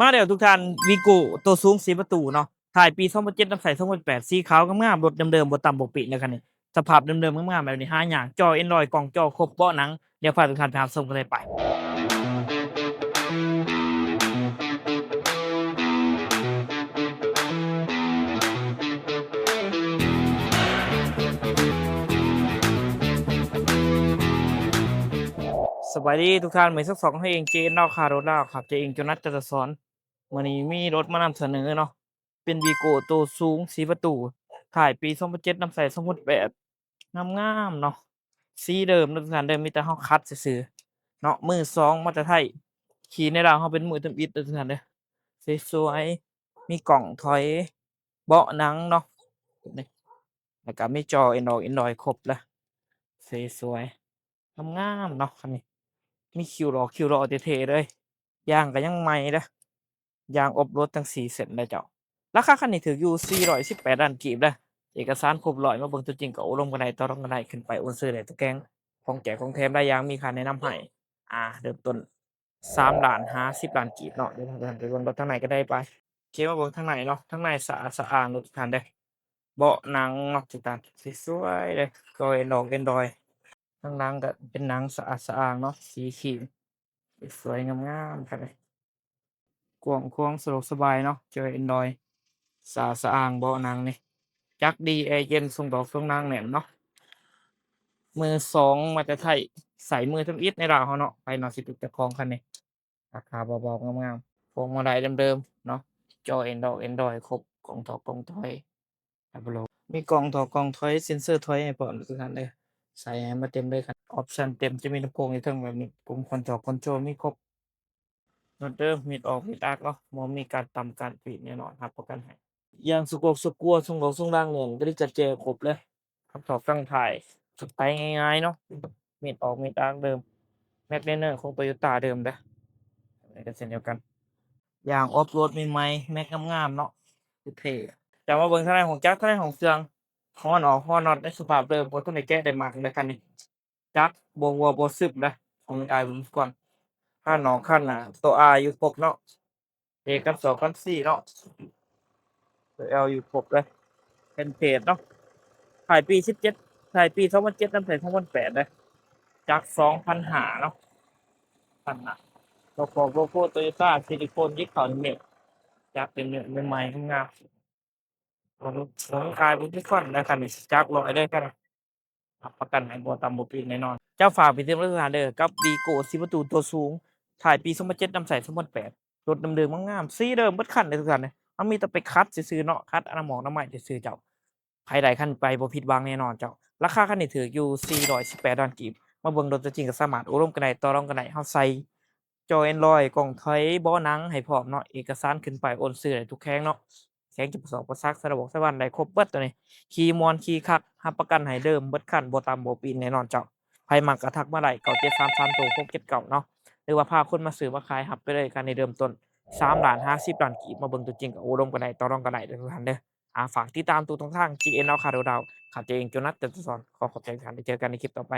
ມາແລ້ວທຸກທ່ານ ວີໂກ້ໂຕສູງສີ່ປະຕູເນາະ ທ້າຍປີສອງພັນເຈັດ ນຳໃຊ້ສອງພັນແປດ ສີຂາວງາມໆ ລົດເດີມໆ ບໍ່ຕຳບໍ່ປີ້ນເດີຄັນນີ້ ສະພາບເດີມໆ ງາມໆ ແບບນີ້ຫາຍາກ ຈໍ Android ກ້ອງຈໍຄົບ ເບາະໜັງ ດຽວພາທຸກທ່ານໄປຮັບຊົມກັນເລີຍໄປ. ສະບາຍດີທຸກທ່ານ ມື້ນີ້ຊ່ອງເຮົາເອງ ເຈເອັນ ລາວ ຄ່າລົດລາວ ຄັບ ເຈເອັນ ໂຈນັດ ຈັນທະສອນ ມື້ນີ້ມີລົດມານຳສະເໜີເນາະ ເປັນວີໂກ້ໂຕສູງສີ່ປະຕູ ທ້າຍປີສອງພັນເຈັດ ນຳໃຊ້ສອງພັນແປດ ງາມໆ ເນາະ ສີເດີມເດີທຸກທ່ານເດີ ມີແຕ່ເຮົາຂັດຊື່ໆ ເນາະ ມືສອງມາແຕ່ໄທ ຂີ່ໃນລາວເຮົາເປັນມືທຳອິດເດີທຸກທ່ານເດີ ສວຍໆ ມີກ້ອງຖອຍ ເບາະໜັງເນາະ ນີ້ ແລ້ວກະມີຈໍ Android Android ຄົບເລີຍ ສວຍໆ ງາມໆ ເນາະຄັນນີ້ ມີຄິ້ວຫຼໍ່ຄິ້ວຫຼໍ່ເທ່ໆ ເລີຍ ຢາງກະຍັງໃໝ່ເດີ ຢາງອົບໂຫຼດທັງສີ່ເສັ້ນເດີເຈົ້າ ລາຄາຄັນນີ້ຖືກຢູ່ສີ່ຮ້ອຍສິບແປດລ້ານກີບເດີ ເອກະສານຄົບຮ້ອຍ ມາເບິ່ງຕົວຈິງກະໂອ້ລົມກັນໄດ້ ຕໍ່ລອງກັນໄດ້ ຂຶ້ນໄປໂອນຊື້ໄດ້ທຸກແຂວງ ຂອງແຈກຂອງແຖມຫຼາຍຢ່າງ ມີຄ່າແນະນຳໃຫ້ ອ່າ ເລີ່ມຕົ້ນ ສາມລ້ານຫາສິບລ້ານກີບເນາະ ດຽວເຮົາໄປເບິ່ງລົດທາງໃນກັນໄດ້ໄປ ໂອເຄ ມາເບິ່ງທາງໃນເນາະ ທາງໃນສະອາດສະອ້າງເນາະທຸກທ່ານເດີ ເບາະໜັງເນາະທຸກທ່ານ ສວຍໆ ເລີຍ Android Android ທາງຫຼັງກະເປັນໜັງສະອາດສະອ້າງເນາະ ສີຄຣີມ ສວຍໆ ງາມໆ ຄັນນີ້ ກວ້າງຂວາງສະດວກສະບາຍເນາະ ເຈີ Android ສະອາດສະອ້າງ ເບາະໜັງນີ້ ຈັກດີ ແອເຢັນ ຊົງດອກຊົງນາງແໜ້ນເນາະ ມືສອງມາແຕ່ໄທ ໃຊ້ມືທຳອິດໃນລາວເຮົາເນາະ ໃຜເນາະຊິເປັນເຈົ້າຂອງຄັນນີ້ ລາຄາເບົາໆ ງາມໆ ພວງມາໄລເດີມໆ ເນາະ ຈໍ Android Android ຄົບ ກ້ອງຖອກກ້ອງຖອຍ ມີກ້ອງຖອກກ້ອງຖອຍ ເຊັນເຊີຖອຍໃຫ້ພ້ອມທຸກທ່ານເດີ ໃສ່ໃຫ້ມາເຕັມເລີຍຄັນ ອອບຊັນເຕັມ ຈະມີລຳໂພງຢູ່ເທິງແບບນີ້ ປຸ່ມຄອນໂທລຄອນໂຊລມີຄົບ ໂນດເດີ ມີດອອກມີດອັກເນາະ ບໍ່ມີການຕຳການປີ້ນແນ່ນອນ ຮັບປະກັນໃຫ້ ຢາງສະກວກສະກົວ ຊົງດອກຊົງນາງແໜ້ນ ກະດິກກະແຈຄົບເລີຍ ທັງຖອກທັງຖ່າຍ ສະໄຕງ່າຍໆ ເນາະ ມີດອອກມີດອັກເດີມ ແມັກໄລເນີຂອງໂຕໂຍຕ້າເດີມເດີ ອັນນີ້ກະເຊັ່ນດຽວກັນ ຢາງອອບໂຫຼດໃໝ່ໆ ແມັກງາມໆ ເນາະ ຄືເທ່ ຈະມາເບິ່ງທາງໃນຫ້ອງຈັກ ທາງໃນຫ້ອງເຄື່ອງ ຮອນອອກຮອນນັອດໃນສະພາບເດີມ ບໍ່ທັນໄດ້ແກະໄດ້ໝັກເດີຄັນນີ້ ຈັກບໍ່ຮົ່ວບໍ່ຊຶມເດີ ເອົາງ່າຍເບິ່ງກ່ອນ ຄັນນອກຄັນໜ້າ ໂຕ R ຢູ່ຄົບເນາະ ເບຣກກັນສອກກັນສີ່ເນາະ ໂຕ L ຢູ່ຄົບເລີຍ ແຜ່ນເພດເນາະ ທ້າຍປີສິບເຈັດ ທ້າຍປີສອງພັນເຈັດ ນຳໃຊ້ສອງພັນແປດເດີ ຈັກສອງພັນຫ້າເນາະ ພັນຫ້າ ໂຕໂກໂກໂກ້ໂຕໂຍຕ້າ ຊິລິໂຄນ ຢິບເຂົ້າເນັ່ງ ຈັກເປັນເນັ່ງໃໝ່ໆ ງາມໆ ຂອງ ຂອງຂາຍບໍ່ມີຟັນນະຄັນນີ້ ຈັກຮ້ອຍເລີຍຄັນ ຮັບປະກັນໃຫ້ບໍ່ຕຳບໍ່ປີ້ນແນ່ນອນ ເຈົ້າ ຝາກໄປເຕືອນໄວ້ທຸກທ່ານເດີ ກັບວີໂກ້ສີ່ປະຕູໂຕສູງ ທ້າຍປີສອງພັນເຈັດ ນຳໃຊ້ສອງພັນແປດ ລົດເດີມໆ ງາມໆ ສີເດີມເບິດຄັນເດີທຸກທ່ານເດີ ເຮົາມີແຕ່ໄປຂັດຊື່ໆ ເນາະ ຂັດອະນາໝອກອະນາໄມຊື່ໆ ເຈົ້າ ໃຜໄດ້ຄັນນີ້ໄປບໍ່ຜິດຫວັງແນ່ນອນເຈົ້າ ລາຄາຄັນນີ້ຖືກຢູ່ສີ່ຮ້ອຍສິບແປດລ້ານກີບ ມາເບິ່ງລົດຕົວຈິງກະສາມາດໂອ້ລົມກັນໄດ້ ຕໍ່ລອງກັນໄດ້ ເຮົາໃສ່ຈໍ Android ກ້ອງຖອຍ ເບາະໜັງໃຫ້ພ້ອມເນາະ ເອກະສານຂຶ້ນປ້າຍໂອນຊື້ໄດ້ທຸກແຂວງເນາະ ແຂວງຈຳປາສັກ ສະຫວັນ ໄຊຍະບູລີ ສະຫວັນໄດ້ຄົບເບິດໂຕນີ້ ຂີ່ມ່ວນຂີ່ຄັກ ຮັບປະກັນໃຫ້ເດີມເບິດຄັນ ບໍ່ຕຳບໍ່ປີ້ນແນ່ນອນເຈົ້າ ໃຜມັກກະທັກມາໄດ້ ເກົ້າເຈັດສາມສາມໂຕຫົກເຈັດເກົ້າເນາະ ຫຼືວ່າພາຄົນມາຊື້ມາຂາຍ ຮັບໄປເລີຍ ຄັນນີ້ເລີ່ມຕົ້ນສາມລ້ານຫາສິບລ້ານກີບ ມາເບິ່ງຕົວຈິງກະໂອ້ລົມກັນໄດ້ ຕໍ່ລອງກັນໄດ້ເດີທຸກທ່ານເດີ ອ່າ ຝາກຕິດຕາມທຸກໆຊ່ອງທາງ ເຈເອັນ ລາວ ຄ່າລົດລາວ ຂ້າພະເຈົ້າເອງ ໂຈນັດ ຈັນທະສອນ ຂໍຂອບໃຈທ່ານ ໄວ້ເຈີກັນໃນຄລິບຕໍ່ໄປ.